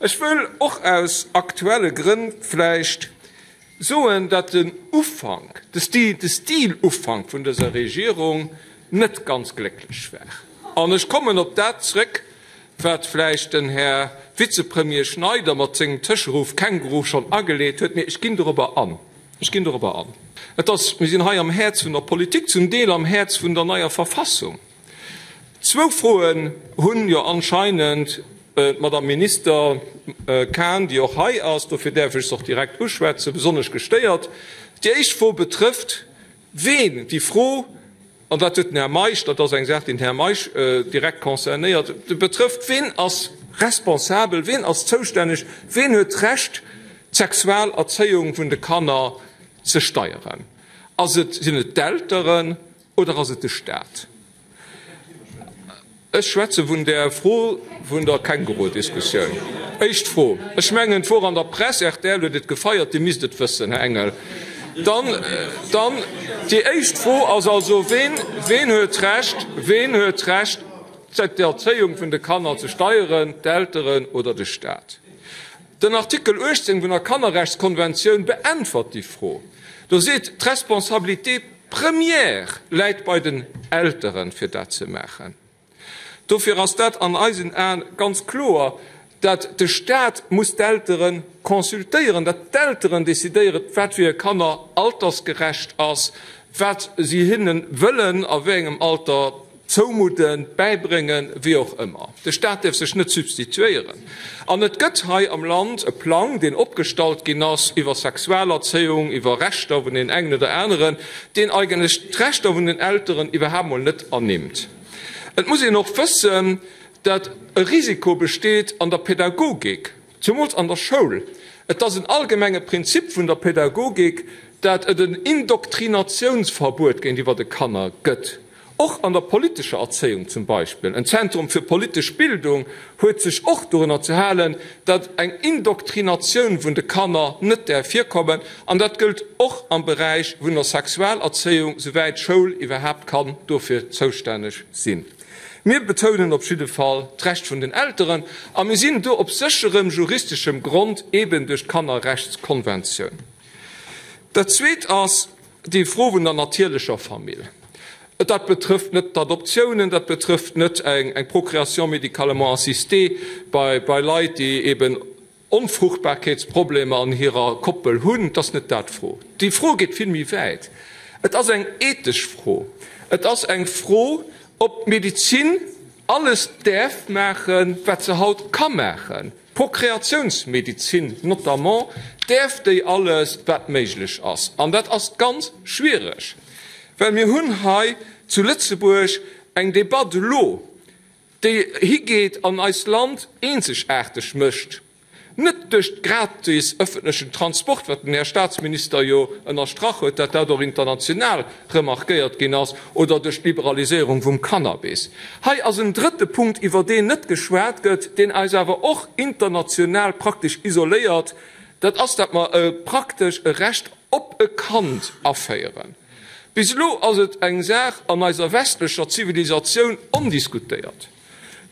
Ech wëll och aus aktuelle Grënn vläicht soen, datt den Ufank, de Stil, de Stilufank vun dëser Regierung net ganz glécklech war. An ech kommen op dat zrëck, wat vläicht den Här Vizepremier Schneider mat sengem Tëscheruff Känguru schonn ageleet huet, mee ech ginn dorobber an. Ech ginn dorobber an. Et ass, mir sinn hei am Häerz vun der Politik, zum Deel am Häerz vun der neier Verfassung. Zwou Froen hunn jo anscheinend d'Madame Minister Cahen, déi och hei ass, dofir däerf ech se och direkt uschwätzen, besonnesch gestéiert. Déi éischt Fro betrëfft, ween déi Fro, an dat huet den Här Meisch, dat ass eng Saach, déi den Här Meisch direkt concernéiert, betrëfft, ween ass responsabel, ween ass zoustänneg, ween huet d'Recht, d'Sexualerzéiung vun de Kanner ze steieren? Ass et, sinn et d'Elteren Oder ass et de Staat? Ech schwätze vun der Fro vun der Känguru-Diskussioun. Éischt Fro, ech mengen, et wor an der Press, rtl huet et gefeiert, Dir misst et wëssen, Här Engel. Dann, dann déi éischt Fro ass also, Ween, ween huet d'Recht, ween huet d'Recht, d'Erzéiung vun de Kanner ze steieren, d'Elteren oder de Staat? Den Artikel 18 vun der Kannerrechtskonventioun beäntwert déi Fro. Do seet, d'Responsabilité première läit bei den Elteren, fir dat ze maachen. Dofir ass dat an eisen Aen ganz kloer, dat de Staat muss d'Eltere consultéieren, dat d'Elteren decidéieren, wat fir hir Kanner altersgerecht ass, wat si hinne wëllen a wéi engem Alter Zoumudden, bäibréngen, wéi och ëmmer. De Staat däerf sech net substituéieren. An et gëtt hei am Land e Plang, deen opgestallt ginn ass iwwer Sexualerzéiung, iwwer Rechter vun deenen engen oder aneren, deen eigentlech d'Rechter vun den Elteren iwwerhaapt mol net ernimmt. Et muss een och wëssen, dat e Risiko besteet an der Pädagogik, Zumools an der Schoul. Et ass en allgemenge Prinzip vun der Pädagogik, dat et en Indoktrinatiounsverbuet géintiwwer de Kanner gëtt. Och an der politescher Erzéiung zum Beispill. En Zentrum fir politesch Bildung huet sech och dorunner ze halen, dat eng Indoktrinatioun vun de Kanner net däerf virkommen. An dat gëllt och am Beräich vun der Sexualerzéiung, souwäit d'Schoul iwwerhaapt kann dofir zoustänneg sinn. Mir betounen op jidde Fall d'Recht vun den Elteren a mir sinn do op sécherem juristeschem Grond, eben duerch d'Kannerrechtskonventioun. Dat Zweet ass déi Fro vun der natierlecher Famill. Dat betrëfft net d'Adoptiounen, dat betrëfft net eng Procréation médicalement assistée bei Leit, déi eben Onfruchtbarkeetsproblemer an hirer Koppel hunn, et ass net dat d'Fro. Déi Fro geet vill méi wäit. Et ass eng ethesch Fro. Et ass eng Fro, ob d'Medezin alles däerf maachen, wat se haut ka maachen, d'Prokreatiounsmedezin notamment, däerf déi alles, wat méiglech ass? An dat ass ganz schwiereg, well mir hunn hei zu Lëtzebuerg eng Debatt elo, déi higeet an eist Land eenzegaarteg mécht, net duerch gratis ëffentlechen Transport, wat den Här Statsminister jo ënnerstrach huet, dat dat och international remarquéiert ginn ass, oder duerch d'Liberaliséierung vum Cannabis. Hei ass en drëtte Punkt, iwwer deen net geschwat gëtt, deen eis awer och international praktesch isoléiert, dat ass, dat mer e praktesch e Recht op e Kand aféieren. Bis elo ass et eng Saach an eiser westlecher Zivilisatioun ondiskutéiert,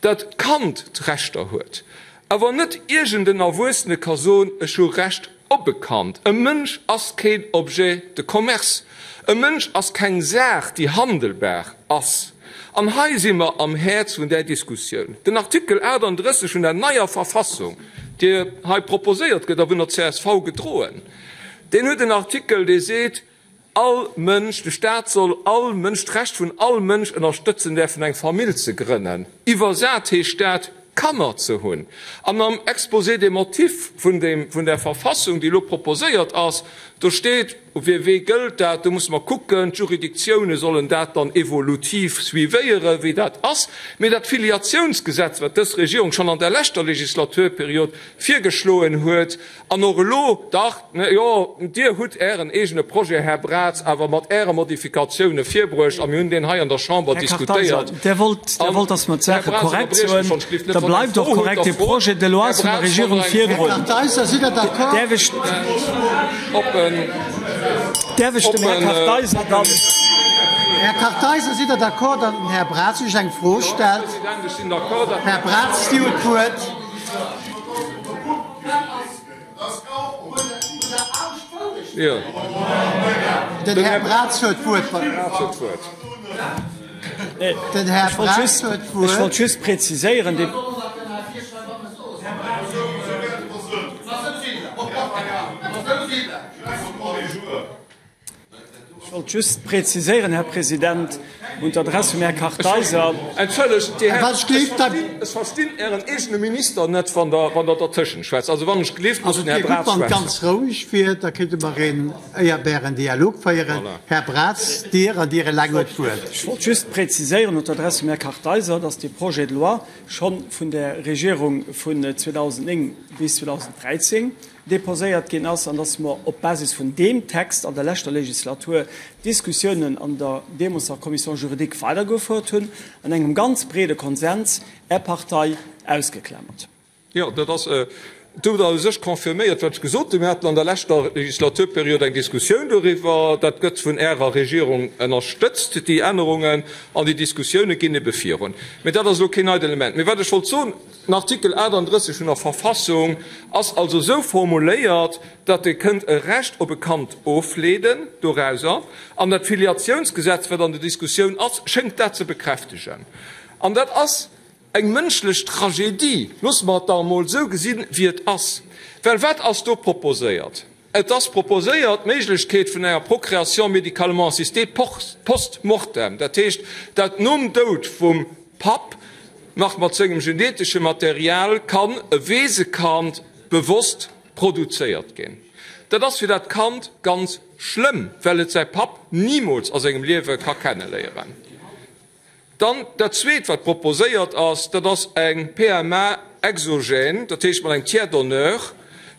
dat d'Kand d'Rechter huet, awer net iergend en Erwuessene ka soen, ech hu Recht op e Kand. E Mënsch ass keen Objet de commerce. E Mënsch ass keng Saach, déi handelbar ass. An hei si mer am Häerz vun där Diskussioun. Den Artikel 38 vun der neier Verfassung, déi hei proposéiert gëtt a vun der csv gedroen, deen huet en Artikel, dee seet, All Mënsch, de Staat soll all Mënsch, d'Recht vun all Mënsch ënnerstëtzen, däerfen eng Famill ze grënnen. Iwwersat heescht dat, Kanner ze hunn. An am Exposé des motifs vun deem, vun där Verfassung, déi elo proposéiert ass, do steet, fir wee gëllt dat, do musse mer kucken, d'Juridictioune sollen dat dann evolutiv suivéieren, wéi dat ass. Mee dat Filiatiounsgesetz, wat dës Regierung schonn an der leschter Legislaturperiod virgeschloen huet, An och elo, dach, jo, Dir hutt Ären eegene Projet, Här Braz, awer mat Äre Modifikatioune virbruecht a mir hunn deen hei an der Chamber Här diskutéiert. Kartheiser, Dir wollt, Dir wollt, dass mer d'Saache Här Braz, korrekt ënnerbriecht mech soen. schonn, ech lift net, Da wann Dir eng bleift och Fro hutt, korrekt da de frot. Projet de loi Här vun der Braz, wann Regierung Der eng virdroen. Fro Här Kartheiser, sidd Der d'accord? Däerf ech, op en, däerf ech op dem Här en, Kartheiser dann. Här Kartheiser, sidd Der d'accord, datt den Här Braz Iech eng Fro Jo, Här stellt? President, ech sinn d'accord, datt. Här Braz, Dir hutt d'Wuert. Jo. Den Här Braz huet d'Wuert. Den Här Braz huet d'Wuert. Ech wollt just präziséieren, dee. Ech wollt just präziséieren, Här President, un d'Adress vum Här Kartheiser. Entschëllegt, Dir Hären, ech verstinn Ären eegene Minister net, wann Der, wann Der dertëschent schwätzt. Also wann ech gleeft, muss den Här Braz schwätzen. Wann et ganz roueg wier, da kéinte mer een éierbären Dialog féieren. Voilà. Här Braz, Dir an Dir eleng huet d'Wuert. Ech wollt just präziséieren un d'Adress vum Här Kartheiser, dass dee Projet de loi scho vun der Regierung vun 2009 bis 2013 deposéiert ginn ass an dass mer op Basis vun deem Text an der leschter Legislatur d'Diskussiounen an der deemolser Commission juridique weidergefouert hunn, an engem ganz breede Konsens, Är Partei ausgeklamert. Jo, dat ass, do hutt Der u sech confirméiert, wat ech gesot hunn. Mir haten an der leschter Legislaturperiod eng Diskussioun doriwwer. Dat gëtt vun Ärer Regierung ënnerstëtzt, déi Ännerungen, an déi Diskussioune ginn ebe virun. Mä dat ass elo keen neit Element. Mä wat ech wollt soen, Den Artikel 38 vun der Verfassung ass also esou formuléiert, datt ee kënnt e Recht op e Kand ofleeden dorauser, an dat Filiatiounsgesetz, wat an der Diskussioun ass, schéngt dat ze bekräftegen. An dat ass eng mënschlech Tragedie, loosse mer et da emol esou gesinn, wéi et ass. Well wat ass do proposéiert? Et ass proposéiert, d'Méiglechkeet vun enger Procréation médicalement assistée post mortem, dat heescht, dat nom Doud vum Papp nach mat sengem genetesche Material kann e Weesekand bewosst produzéiert ginn. Dat ass fir dat Kand ganz schlëmm, well et säi Papp nimools a sengem Liewe ka kenneléieren. Dann dat Zweet, wat proposéiert ass, dat ass eng PMA exogène, dat heescht mat engem Tiers donneur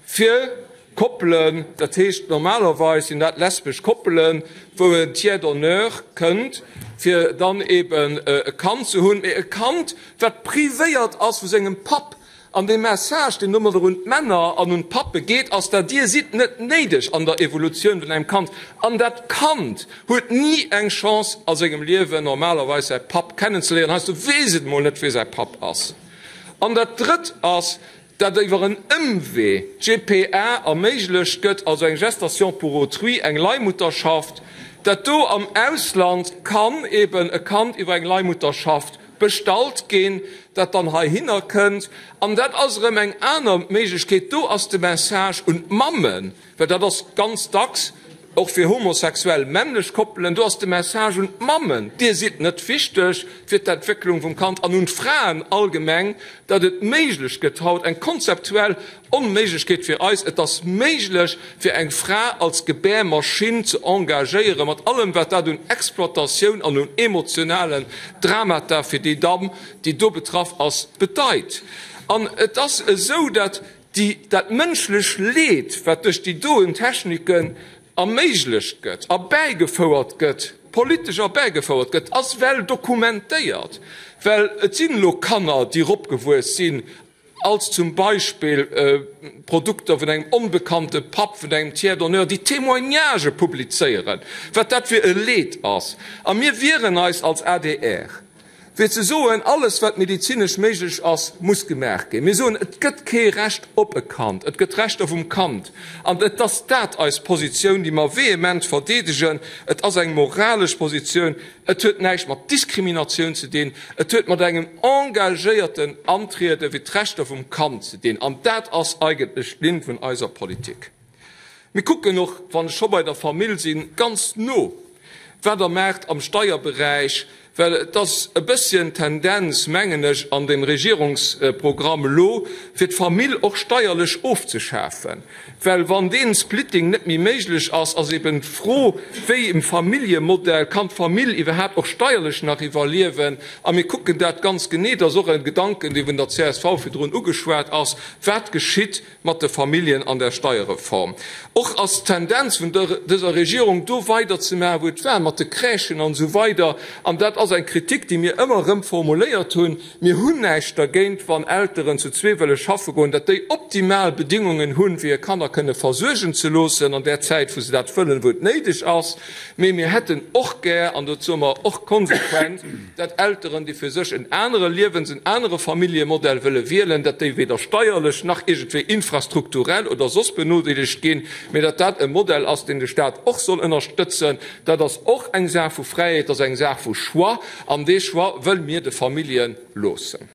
fir Koppelen, dat heescht normalerweis sinn dat lesbesch Koppelen, wou en Tiers donneur kënnt, fir dann eben e Kand ze hunn, mee e Kand, wat privéiert ass vu sengem Papp. An dee Message, deen domadder un d'Männer an un d'Pappe geet, ass dat, Dir sidd net néideg an der Evolutioun vun engem Kand. An dat Kand huet ni eng Chance a sengem Liewen normalerweis säi Papp kennenzeléieren, heiansdo weess et emol net, wie säi Papp ass. An dat Drëtt ass, dat iwwer en Ëmwee d'GPA erméiglecht gëtt, also eng Gestation pour autrui, eng Leihmutterschaft, dat do am Ausland kann eben e Kand iwwer eng Leihmutterschaft bestallt ginn, dat dann heihinner kënnt. An dat ass erëm eng aner Méiglechkeet. Do ass de Message un d'Mammen, well dat ass ganz dacks och fir homosexuell männlech Koppelen, do ass de Message un d'Mammen, Dir sidd net wichteg fir d'Entwécklung vum Kand, an un d'Fraen allgemeng, datt et méiglech gëtt haut, eng konzeptuell Onméiglechkeet fir eis, et ass méiglech fir eng Fra als Gebärmaschinn ze engagéieren, mat allem wat dat un Exploitatioun an un emotionalen Dramata fir déi Damm, déi do betraff ass, bedeit. An et ass esou, dat déi, dat mënschlech Leed, wat duerch déi doen Techniken erméiglecht gëtt, erbäigefouert gëtt, politesch erbäigefouert gëtt, ass well dokumentéiert, well et sinn elo Kanner, déi eropgewuess sinn als zum Beispill Produkter vun engem onbekannte Papp, vun engem Tiers donneur, déi Témoignagë publizéieren, wat dat fir e Leed ass. A mir wieren eis als adr, fir ze soen, alles wat medezinesch méiglech ass, muss gemaach ginn. Mir soen, et gëtt kee Recht op e Kand, et gëtt Rechter vum Kand. An et ass dat eis Positioun, déi mer vehement verdeedegen. Et ass eng moralesch Positioun. Et huet näischt mat Diskriminatioun ze dinn, et huet mat engem engagéierten Antriede fir d'Rechter vum Kand ze dinn. An dat ass eigentlech d'Linn vun eiser Politik. Mir kucken och, wann ech scho bei der Famill sinn, ganz no, wat Der maacht am Steierberäich, well et ass e bësschen d'Tendenz, mengen ech, an dem Regierungsprogramm elo, fir d'Famill och steierlech ofzeschafen. Well wann dee Splitting net méi méiglech ass, ass eben d'Fro, wéi e Familljemodell kann d'Famill iwwerhaapt och steierlech nach iwwerliewen? A mir kucken dat ganz genee. Dat ass och e Gedanken, dee vun der csv virdrun ugeschwat ass, Wat geschitt mat de Familljen an der Steierreform? Och ass d'Tendenz vun dëser Regierung, do weiderzemaachen, wou et war, mat de Crèchen an esou weider. An dat. ass eng Kritik, déi mir ëmmer erëm formuléiert hunn, Mir hunn näischt dergéint, wann Elteren zu zwee wëlle schaffe goen, datt déi optimal Bedingungen hunn, fir hir Kanner kënne versuergen ze loossen an där Zäit, wou se dat wëllen, wou et néideg ass. Mee mir hätten och gär, an dat soe mer och konsequent, datt Elteren, déi fir sech en anere Liewens-, en anere Familljemodell wëlle wielen, datt déi weder steierlech nach iergendwéi infrastrukturell oder soss benodeelegt ginn, mee datt dat e Modell ass, deen de Stat och soll ënnerstëtzen. Dat ass och eng Saach vu Fräiheet, dat ass eng Saach vu Choix, an dee Choix wëlle mir de Famillje loossen.